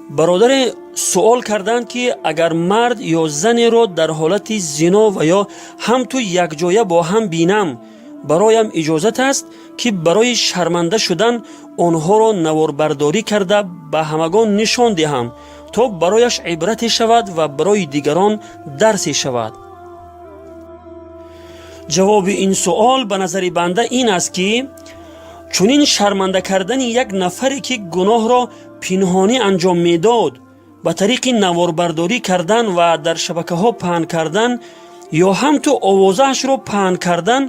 Бародаре суол карданд, ки агар мард ё занеро дар ҳолати зино ва ё ҳамту якҷоя бо ҳам бинам, бароям иҷозат аст, ки барои шарманда шудан онҳоро наворбардорӣ карда, ба ҳамагон нишон диҳам, то барояш ибрате шавад ва барои дигарон дарсе шавад? Ҷавоби ин суол ба назари банда ин аст, ки чунин шарманда кардани як нафаре, ки гуноҳро пинҳонӣ анҷом медод, ба тариқи наворбардорӣ кардан ва дар шабакаҳо паҳн кардан ё ҳамту овозаашро паҳн кардан,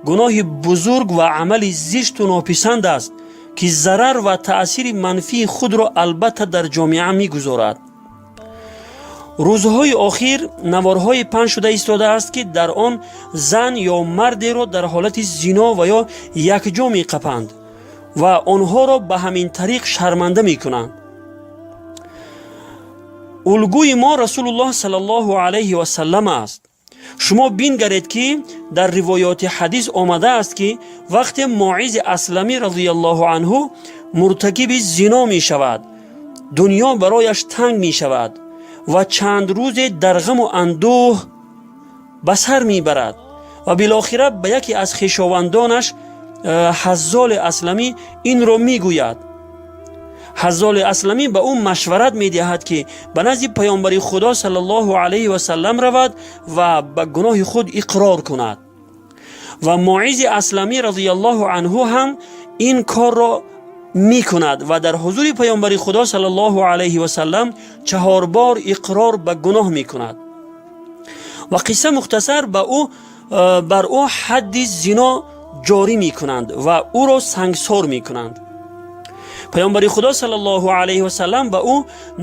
гуноҳи бузург ва амали зишту нописанд аст, ки зарар ва таъсири манфии худро албатта дар ҷомеа мегузорад. Рӯзҳои охир наворҳое паҳн шуда истодааст, ки дар он зан ё мардеро дар ҳолати зино ва ё якҷо меқапанд ва онҳоро ба ҳамин тариқ шарманда мекунанд. Улгӯи мо Расулуллоҳ саллаллоҳу алайҳи васаллам аст. Шумо бингаред, ки дар ривоёти ҳадис омадааст, ки вақте Моизи Асламӣ разияллоҳу анҳу муртакиби зино мешавад, дунё барояш танг мешавад ва чанд рӯзе дар ғаму андӯҳ ба сар мебарад ва билохира ба яке аз хешовандонаш Ҳаззоли Асламӣ инро мегӯяд. Ҳаззоли Асламӣ ба ӯ машварат медиҳад, ки ба назди Паёмбари Худо саллаллоҳу алайҳи васаллам равад ва ба гуноҳи худ иқрор кунад. Ва Моизи Асламӣ разияллоҳу анҳу ҳам ин корро мекунад ва дар ҳузури Паёмбари Худо саллаллоҳу алайҳи васаллам чаҳор бор иқрор ба гуноҳ мекунад. Ва қисса мухтасар, ба ӯ бар ӯ ҳадди зино ҷорӣ мекунанд ва ӯро сангсор мекунанд. Паёмбари Худо саллаллоҳу алайҳи васаллам ба ӯ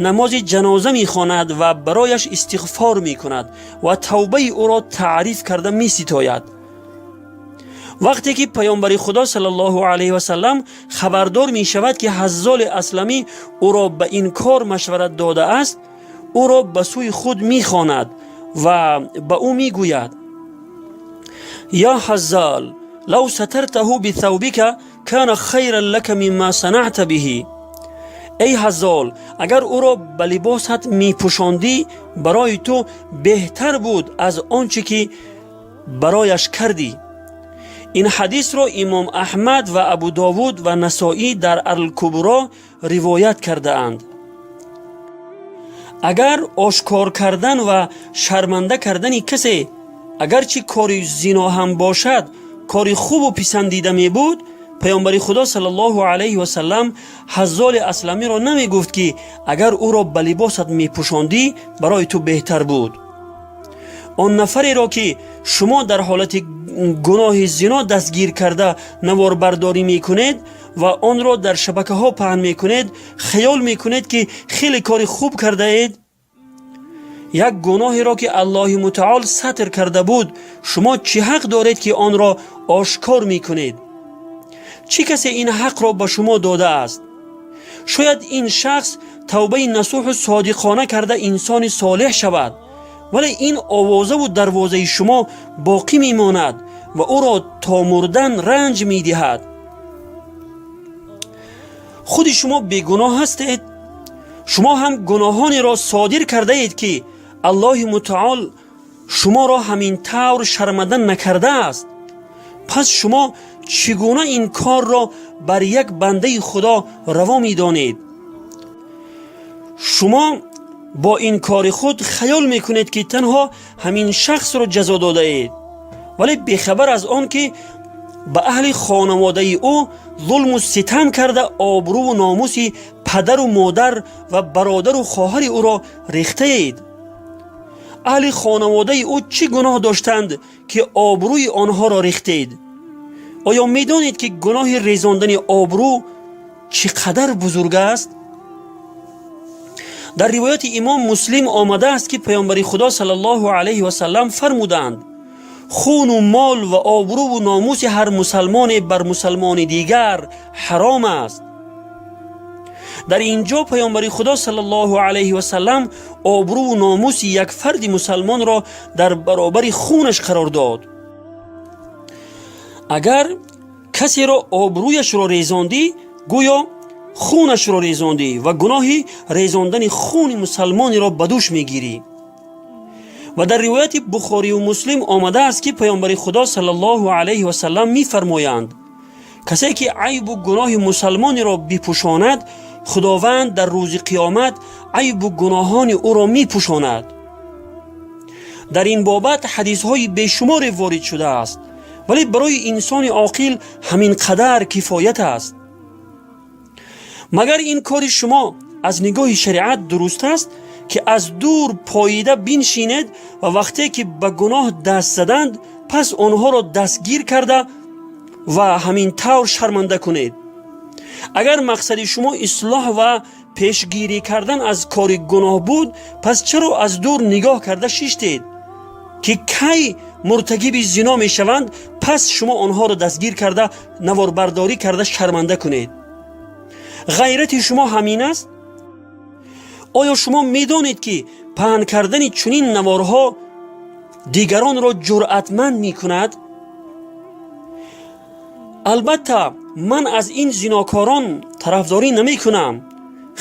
намози ҷаноза мехонад ва барояш истиғфор мекунад ва тавбаи ӯро таъриф карда меситояд. Вақте ки Паёмбари Худо саллаллоҳу алайҳи васаллам хабардор мешавад, ки Ҳаззоли Асламӣ ӯро ба ин кор машварат додааст, ӯро ба сӯи худ мехонад ва ба ӯ мегӯяд: «Я Ҳаззал, лав сатартаҳу бисавбика кана хайран лака мимма санаъта биҳи». Эй Ҳаззол, агар ӯро ба либосат мепӯшондӣ, барои ту беҳтар буд аз он чӣ ки барояш кардӣ. Ин ҳадисро имом Аҳмад ва Абу Довуд ва Насоӣ дар Алкубро ривоят кардаанд. Агар ошкор кардан ва шарманда кардани касе, агарчи кори зино ҳам бошад, кори хубу писандида мебуд, Паёмбари Худо саллаллоҳу алайҳи васаллам Ҳаззоли Асламиро намегуфт, ки агар ӯро ба либосат мепӯшондӣ, барои ту беҳтар буд. Он нафареро, ки шумо дар ҳолати гуноҳи зино дастгир карда, наворбардорӣ мекунед ва онро дар шабакаҳо паҳн мекунед, хаёл мекунед, ки хеле кори хуб кардаед. Як гуноҳеро, ки Аллоҳи Мутаол сатр карда буд, шумо чӣ ҳақ доред, ки онро ошкор мекунед? Чӣ касе ин ҳақро ба шумо додааст? Шояд ин шахс тавбаи насӯҳу содиқона карда, инсони солеҳ шавад, вале ин овозаву дарвозаи шумо боқӣ мемонад ва ӯро то мурдан ранҷ медиҳад. Худи шумо бегуноҳ ҳастед? Шумо ҳам гуноҳонеро содир кардаед, ки Аллоҳи Мутаол шуморо ҳамин тавр шарманда накардааст. Пас шумо чӣ гуна ин корро бар як бандаи Худо раво медонед? Шумо бо ин кори худ хаёл мекунед, ки танҳо ҳамин шахсро ҷазо додаед, вале бехабар аз он ки ба аҳли хонаводаи ӯ зулму ситам карда, обрӯву номуси падару модар ва бародару хоҳари ӯро рехтаед. Аҳли хонаводаи ӯ чӣ гуноҳ доштанд, ки обрӯи онҳоро рехтед? Оё медонед, ки гуноҳи резондани обрӯ чӣ қадар бузург аст? Дар ривояти имом Муслим омадааст, ки Паёмбари Худо саллаллоҳу алайҳи васаллам фармуданд: «Хуну мол ва обрӯву номуси ҳар мусалмоне бар мусалмони дигар ҳаром аст». Дар ин ҷо Паёмбари Худо саллаллоҳу алайҳи васаллам обрӯву номуси як фарди мусалмонро дар баробари хунаш қарор дод. Агар касеро обрӯяшро резондӣ, гӯё Хунашро резондӣ ва гуноҳи резондани хуни мусалмонеро ба дӯш мегирӣ. Ва дар ривояти Бухорию Муслим омадааст, ки Паёмбари Худо саллаллоҳу алайҳи васаллам мефармоянд: «Касе ки айбу гуноҳи мусалмонеро бипӯшонад, Худованд дар рӯзи қиёмат айбу гуноҳони ӯро мепӯшонад». Дар ин бобат ҳадисҳои бешуморе ворид шудааст, вале барои инсони оқил ҳамин қадар кифоят аст. Магар ин кори шумо аз нигоҳи шариат дуруст аст, ки аз дур поида биншинед ва вақте ки ба гуноҳ даст заданд, пас онҳоро дастгир карда ва ҳамин тавр шарманда кунед? Агар мақсади шумо ислоҳ ва пешгирӣ кардан аз кори гуноҳ буд, пас чаро аз дур нигоҳ карда шиштед, ки кай муртакиби зино мешаванд, пас шумо онҳоро дастгир карда, наворбардорӣ карда шарманда кунед? Ғайрати шумо ҳамин аст? Оё шумо медонед, ки паҳн кардани чунин наворҳо дигаронро ҷуръатманд мекунад? Албатта, ман аз ин зинокорон тарафдорӣ намекунам.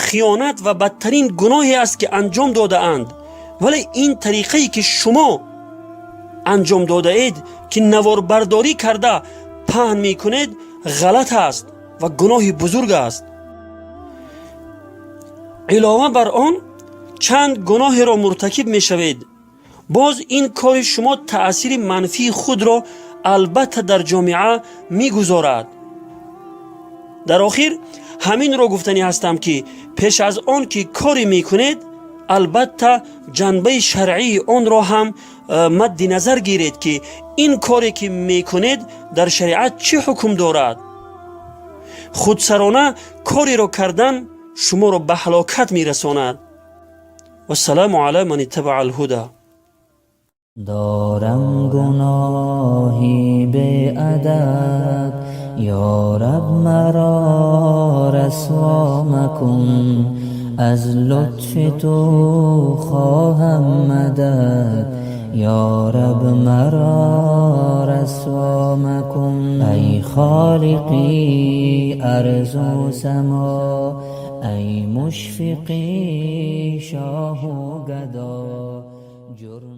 Хиёнат ва бадтарин гуноҳе аст, ки анҷом додаанд, вале ин тариқае, ки шумо анҷом додаед, ки наворбардорӣ карда паҳн мекунед, ғалат аст ва гуноҳи бузург аст. Илова бар он, чанд гуноҳеро муртакиб мешавед. Боз ин кори шумо таъсири манфии худро албатта дар ҷомеа мегузорад. Дар охир ҳаминро гуфтанӣ ҳастам, ки пеш аз он ки коре мекунед, албатта ҷанбаи шаръии онро ҳам мадди назар гиред, ки ин коре, ки мекунед, дар шариат чӣ ҳукм дорад. Худсарона кореро кардан шуморо ба ҳалокат мерасонад. Вассалому ала ман иттабаа алҳуда. Дорам гуноҳи беадад, ё Раб, маро расво макун. Аз лутфи ту хоҳам мадад, ё Раб, маро расво макун. Ай Холиқи арзу само, ай мушфиқи шоҳу гадо, ҷурм